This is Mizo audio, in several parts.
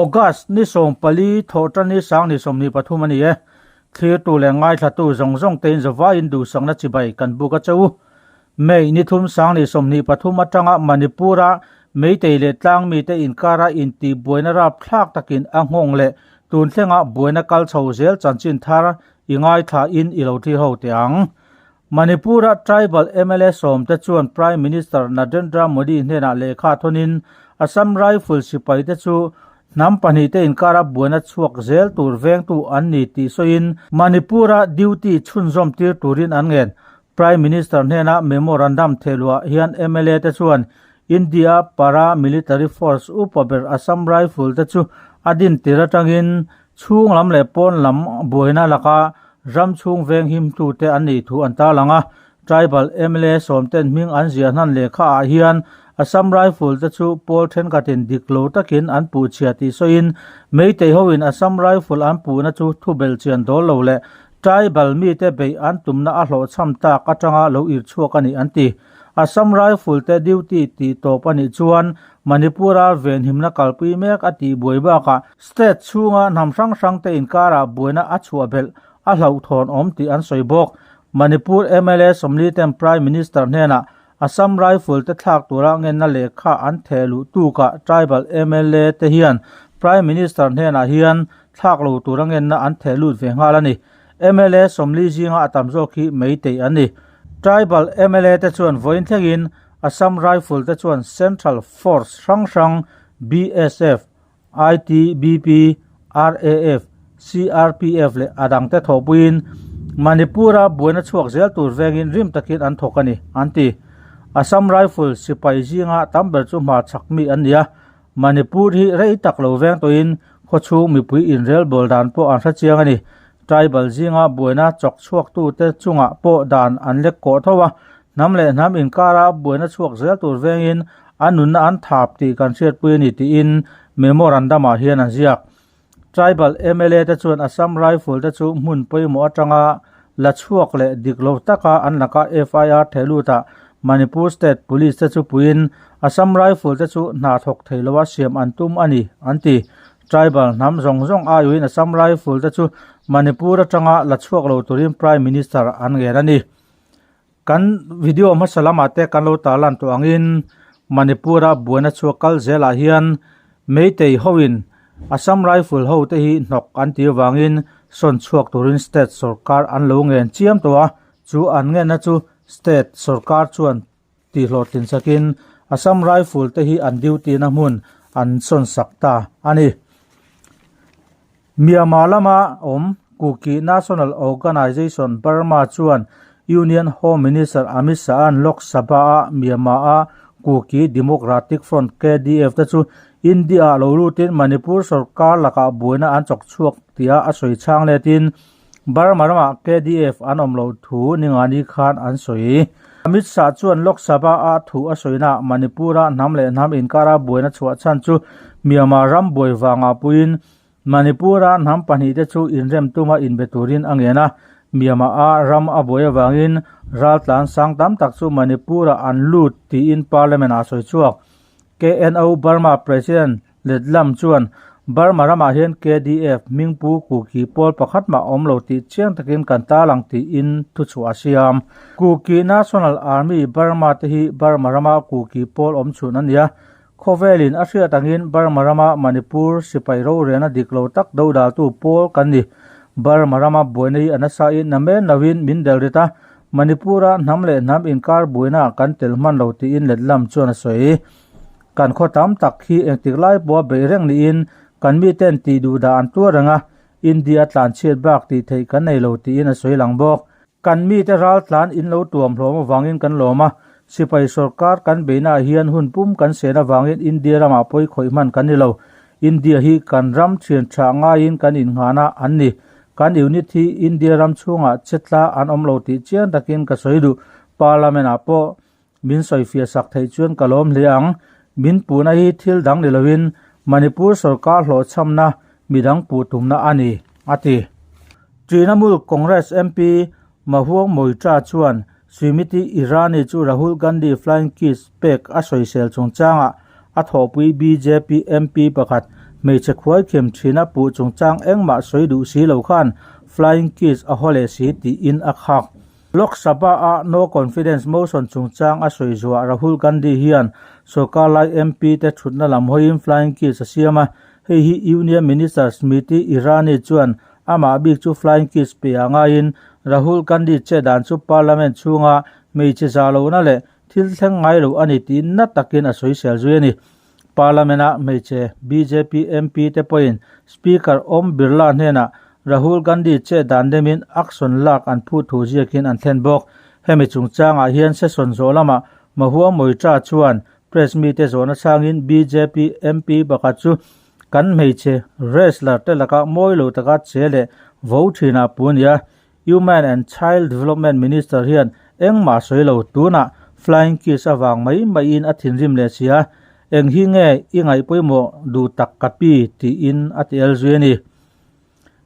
August ni 14 thawhtan ni sang ni 23 a ni e. Thlirtu leh ngaithlatu zawng zawng tein zavaiin duhsakna chibai kan buk a che u. May ni thum sang ni 23 atanga Manipur-a Meitei leh tlang mite inkara intihbuaina rapthlak takin a nghawng leh tun thlenga buaina kal chho zel chanchin thar i ngaithlain i lo thlir ho teh ang. Manipur-a tribal mla sawmte chuan Prime Minister Narendra Modi hnenah lehkha thawnin Assam Rifle sipaite chu hnam pahnihte inkara buaina chhuak zel tur vengtu an ni tih sawiin Manipur-a duty chhunzawm tir turin an ngen. Prime Minister hnena memorandum thehluah hian mla te chuan India para military force upa ber Assam Rifle te chu a din tir atangin chhung lam leh pawn lam buaina laka ram chhung veng himtu te an nih thu an tarlang a. Tribal mla sawmten hming an ziah hnan lehkha ah hian Assam Rifle te chu pawl thenkhatin dik lo takin an puh chhia tih sawiin Meitei hoin Assam Rifle an puhna chu thubelh chian dawl lo leh Tribal mite beih an tumna a hlawhchham tak atanga lo ir chhuak a ni an ti. Assam Rifle te duty tih tawp a nih chuan Manipur-a venhimna kalpui mek a tih buai bakah state chhunga hnam hrang hrangte inkarah buaina a chhuah belh a hlauhthawn awm tih an sawi bawk. Manipur mla sawmli ten Prime Minister hnenah Assam Rifle te thlak tura ngenna lehkha an theh luh tukah tribal mla te hian Prime Minister hnenah hian thlak lo tura ngenna an theh lut ve nghal a ni. Mla sawmli zinga a tam zawk hi Meitei an ni. Tribal mla te chuan vawiin thlengin Assam Rifle te chuan Central Force hrang hrang BSF, ITBP, RAF, CRPF leh a dangte thawhpuiin Manipur-a buaina chhuak zel tur vengin rim takin an thawk a ni, an ti. Assam Rifle sipai zinga tam ber chu hmar chak mi an ni a, Manipur hi rei tak lo veng tawhin khawchhung mipui inrelbawl dan pawh an hre chiang a ni. Tribal zinga buaina chawk chhuaktute chungah pawh dan an lek kawh tho a, hnam leh hnam inkara buaina chhuak zel tur vengin an nunna an thap tih kan hriatpui a ni tiin memorandum-ah hian an ziak. Tribal mla te chuan Assam Rifle te chu hmun pawimawh atanga la chhuak leh dik lo taka an laka FIR thehlutah Manipur State Police te chu puiin Assam Rifle te chu hna thawk thei loa siam an tum a ni, an ti. Tribal hnam zawng zawng aiawhin Assam Rifle te chu Manipur atanga la chhuak lo turin Prime Minister an ngen a ni. Kan video hmasa lamah te kan lo tarlan tawh angin Manipur-a buaina chhuak kal zelah hian Meitei hoin Assam Rifle ho te hi hnawk an tih avangin sawn chhuak turin state sorkar an lo ngen chiam tawh a, chu an ngenna chu state sorkar chuan tihhlawhtlin sakin Assam Rifle te hi an duty na hmun an sawn sak ta a ni. Myanmar lama awm Kuki National Organization Burma chuan Union Home Minister Amit Shah-a'n Lok Sabha-a Myanmar-a Kuki Democratic Front, KDF, te chu India-ah lo lutin Manipur sorkar lakah buaina an chawk chhuak tia a sawi chhang letin Burma ramah KDF an awm loh thu ningani khan an sawi. Amit Shah chuan Lok Sabha-a thu a sawinaah Manipur-a hnam leh hnam inkara buaina chhuah chhan chu Myanmar ram buai vangah puiin Manipur-a hnam pahnihte chu inrem tuma inbe turin a ngen a, Myanmar-a ram a buai avangin raltlan sang tam tak chu Manipur-ah an lut tiin Parliament-ah a sawi chhuak. KNO Burma President Letlam chuan Burma ramah hian KDF hmingpu Kuki pawl pakhat mah awm lo tih chiang takin kan tarlang tiin thuchhuah a siam. Kuki National Army Burma te hi Burma rama Kuki pawl awm chhun a ni a, Khawvelin a hriat angin Burma rama Manipur sipai rorelna dik lo tak dodaltu pawl kan ni. Burma rama buaina hi a nasa in namen lovin min del rit a, Manipur-a hnam leh hnam inkar buaina kan tel hman lo tiin letlam chuan a sawi. Kan khaw tam tak hi engtik lai pawha beih reng niin kan miten tih duh dah an tuar reng a, India tlan chhiat bak tih theih kan nei lo tiin a sawi lang bawk. Kan mite ral tlan in lo tuam hlawm avangin kan lawm a, sipai sorkar kan beihnaah hian hun pum kan sen avangin India ramah pawi khawih hman kan ni lo. India hi kan ram thian tha ngaiin kan innghahna an ni. Kan unit hi India ram chhungah chetla an awm lo tih chiang takin ka sawi duh. Parliament-ah pawh min sawifiah sak theih chuan ka lawm hle ang. Min puhna hi thil dang ni loin Manipur sorkar hlawhchhamna midang puh tumna a ni, a ti. Trinamool Congress MP Mahua Moitra chuan Smriti Irani chu Rahul Gandhi flying kiss pek a sawisel chungchangah a thawhpui bjp MP pakhat Hmeichhe khuaikhem thina puh chungchang engmah sawi duh si lo khan flying kiss a haw leh si tiin a khak. Lok Sabha-a no confidence motion chungchang a sawi zuah Rahul Gandhi hian sorkar lai MP te thutna lam hawiin flying kiss a siam a, hei hi Union Minister Smriti Irani chuan amah bik chu flying kiss pe ah ngaiin Rahul Gandhi che dan chu Parliament chhunga hmeichhe zah lohna leh thil thleng ngai lo a ni tiin na takin a sawisel zui a ni. Parliament-a hmeichhe bjp MP te pawhin Speaker Om Birla hnenah Rahul Gandhi che dan demin action lak an phut thu ziakin an thlen bawk. Hemi chungchangah hian session zawh lamah Mahua Moitra chuan press mite zawhna chhangin bjp MP pakhat chu kan hmeichhe wrestler te laka mawi lo taka che leh vo thinah pu a ni a. Human and Child Development Minister hian engmah sawi lo, tunah flying kiss avang mai maiin a thinrim leh si a, eng hi nge i ngaih pawimawh duh tak ka pi tiin a ti el zui a ni.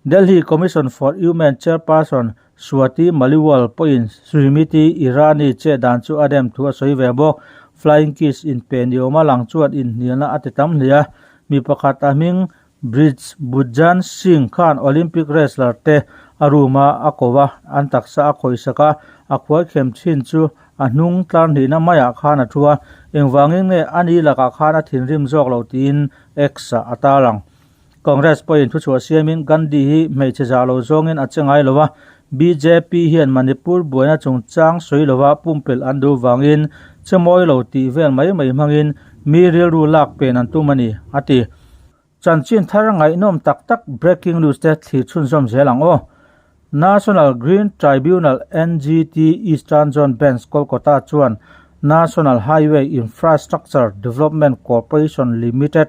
Delhi Commission for Women Chairperson Swati Maliwal pawhin Smriti Irani che dan chu a rem thu a sawi ve bawk. Flying kiss inpe ni awma lang chuan inhnialna a ti tam hle a, mi pakhat a hming Brij Bhushan Singh khan Olympic wrestler te a room a a ko a, an taksa a khawihsak a, a khuaikhem thin chu a hnung tlar hnihna maiah khan a thu a, engvangin nge a ni lakah khan a thinrim zawk lo tiin X-ah a tarlang. Congress pawhin thuchhuah siamin Gandhi hi hmeichhe zah lo zawngin a che ngai lo a, bjp hian Manipur buaina chungchang sawi lova pumpelh an duh vangin che mawi lo tih vel mai mai hmangin mi rilru lak pen an tum a ni, a ti. Chanchin thar ngaihnawm tak tak breaking news te thlir chhunzawm zel ang aw. National Green Tribunal, NGT, Eastern Zone Bench, Kolkata chuan National Highway Infrastructure Development Corporation Limited,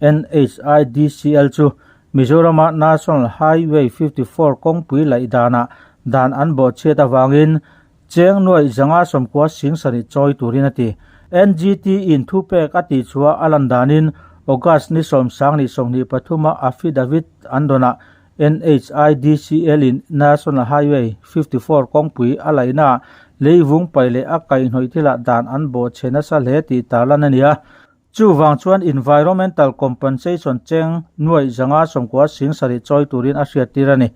NHIDCL, chu Mizorama National Highway 54 kawngpui laih danah dan an bawhchhiat avangin Cheng nuaih zanga sawmkua sing sarih chawi turin a ti. NGT in thupek a tih chhuah a lan danin August ni sawmsang leh 23 a affidavit an dawnah NHIDCL in National Highway 54 kawngpui a laihnaah leivung paih leh a kaihhnawih thilah dan an bawhchhe nasa hle tih tarlan a ni a. Chuvang chuan Environmental Compensation cheng nuaih zanga 90 sarih chawi turin a hriattir a ni.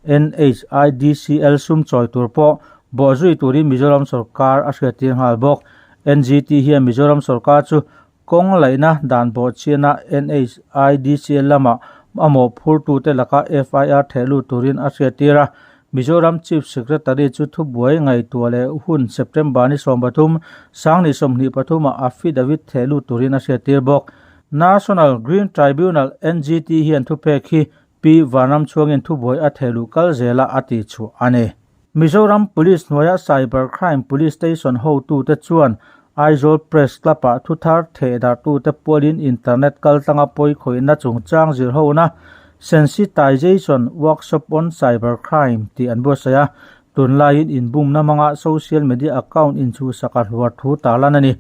NHIDCL sum chawi tur pawh bawhzui turin Mizoram sorkar a hriattir nghal bawk. NGT hian Mizoram sorkar chu kawng laihna dan bawhchhiana NHIDCL lama a mawhphurtute laka FIR theh lut turin a hriattir a. Mizoram Chief Secretary chu thubuai ngaihtuah leh hun September ni 13, sang ni 23 ah affidavit theh lut turin a hriattir bawk. National Green Tribunal, NGT, hian thupek hi Pi Vanramchhuangin thubuai a theh luh kal zela a tih chhuah a ni. Mizoram Police hnuaia Cyber Crime Police Station hotute chuan Aizawl Press Club-ah thuthar thehdarhtute pualin internet kaltlanga pawikhawihna chungchang zirhona Sensitization Workshop on Cyber Crime tih an buatsaih a, tunlaiin inbumna hmanga social media account inchhuhsak a hluar thu tarlan a ni.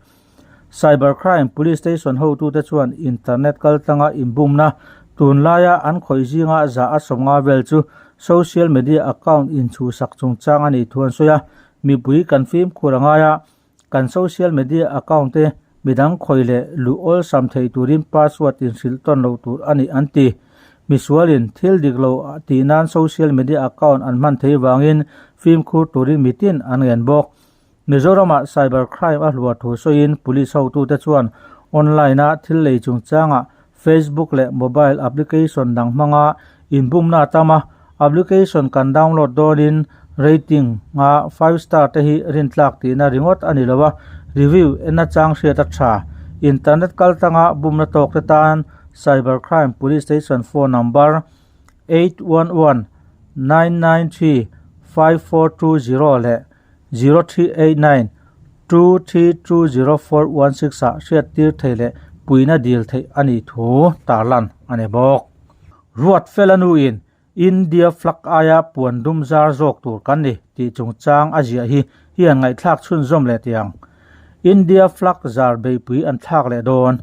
Cyber Crime Police Station hotute chuan internet kaltlanga inbumna tunlaia an khawih zinga zah a sawmnga vel chu social media account inchhuhsak chungchang a nih thu an sawi a, mipui kan fimkhur a ngai a, Kan social media account te midang khawi leh luh awlsam thei turin password inhrilh tawn loh tur a ni an ti. Misualin thil dik lo tih nan social media account an hman thei vangin fimkhur turin mitin an ngen bawk. Mizoramah cyber crime a hluar thu sawiin police hotute chuan online-a thil lei chungchangah Facebook leh mobile application dang hmanga inbumna a tam a, application kan download dawnin rating a five star te hi rintlak tihna ringawt a ni lo a, review en achang hriat a tha. Internet kaltanga bumna tawk te tan Cyber Crime Police Station phone number 811 993 5420 leh 0389 2320416 ah hriattir thei leh puihna dil theih a nih thu tarlan a ni bawk. Ruat Fela nuin India flag aia puan dum zar zawk tur kan ni tih chungchang a ziah hi hian ngaihthlak chhunzawm leh tih ang. India flag zar beihpui an thlak leh dawn.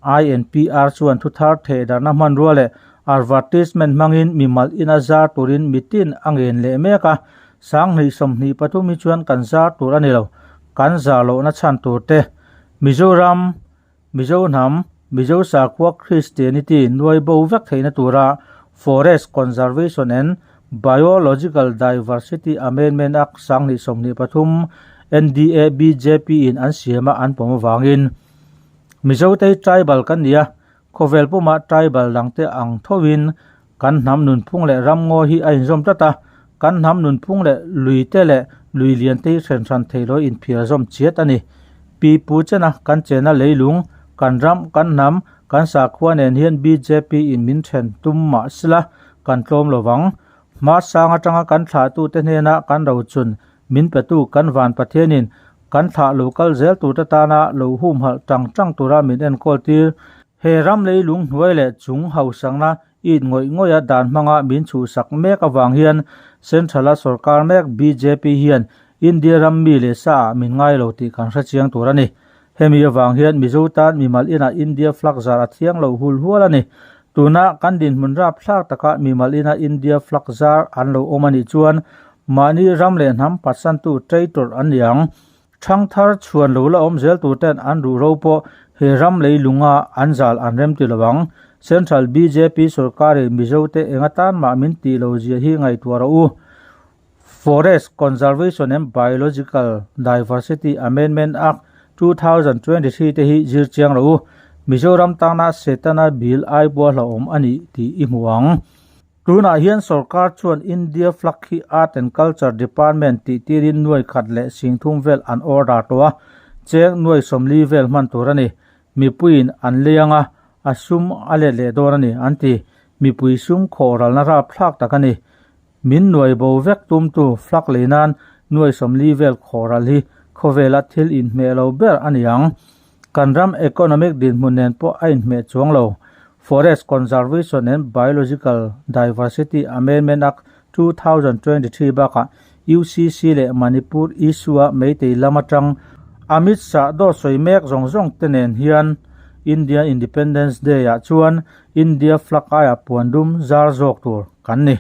INPR chuan thuthar thehdarhna hmanrua leh advertisement hmangin mimal ina zar turin mitin a ngen leh mek a, 2023 hi chuan kan zar tur a ni lo, kan zar lohna chhan tur te, Mizoram, Mizo hnam, Mizo sakhua Christianity nuai bo vek theihna tura Forest Conservation and Biological Diversity Amendment Act 2023 NDA bjp in an siam a an pawm avangin Mizote hi tribal kan ni a, khawvel pumah tribal dangte ang thovin kan hnam nunphung leh ramngaw hi a inzawm tlat a, kan hnam nunphung leh luite leh lui liante hi hren hran thei lo inphiar zawm chiat a ni. Pi Pu Chena kan chena leilung, kan ram, kan hnam, kan sakhua nen hian bjp in min then tum mah sila kan tlawm lo vang. Hma sang atanga kan thlahtute hnena kan rochun min petu kan van Pathianin kan thlah lo kal zel turte tana lo humhalh tang tang tura min enkawl tir. He ram leilung hnuai leh chung hausakna it ngawih ngawih a dan hmanga min chhuhsak mek avang hian Central-a sorkar mek bjp hian India ram mi leh sa ah min ngai lo tih kan hre chiang tur a ni. Hemi avang hian Mizo tan mimal inah India flag zar a thiang lo hul hual a ni. Tuna kan dinhmun rapthlak taka mimal ina India flag zar an lo awm a nih chuan mahni ram leh hnam phatsantu traitor an ni ang. Thangthar chhuan lo la awm zel tur ten an ruh ro pawh he ram leilunga an zal an rem ti lo ang. Central bjp sorkarin Mizote eng atan mah min tih lo zia hi ngaihtuah rawh u. Forest Conservation and Biological Diversity Amendment Act, 2023 te hi zir chiang rawh u. Mizoram tana Setana bill ai bua hlauhawm a nih tih i hmu ang. Tunah hian sorkar chuan India flag hi Art and Culture Department tih tirin nuai khat leh singthum vel an order tawh a, cheng nuai 40 vel hman tur a ni. Mipuiin an lei ang a, a sum a let leh dawn a ni, an ti. Mipui sum khawhralna rapthlak tak a ni. Min nuai bo vek tumtu flag lei nan nuai 40 vel khawhral hi khawvela thil inhmeh lo ber a ni ang. Kan ram economic dinhmun nen pawh a inhmeh chuang lo. Forest Conservation and Biological Diversity Amendment Act 2023 bakah UCC leh Manipur issue-a Meitei lam atang Amit Shah dawt sawi mek zawng zawng te nen hian Indian Independence Day-ah chuan India flag aia puan dum zar zawk tur kan ni.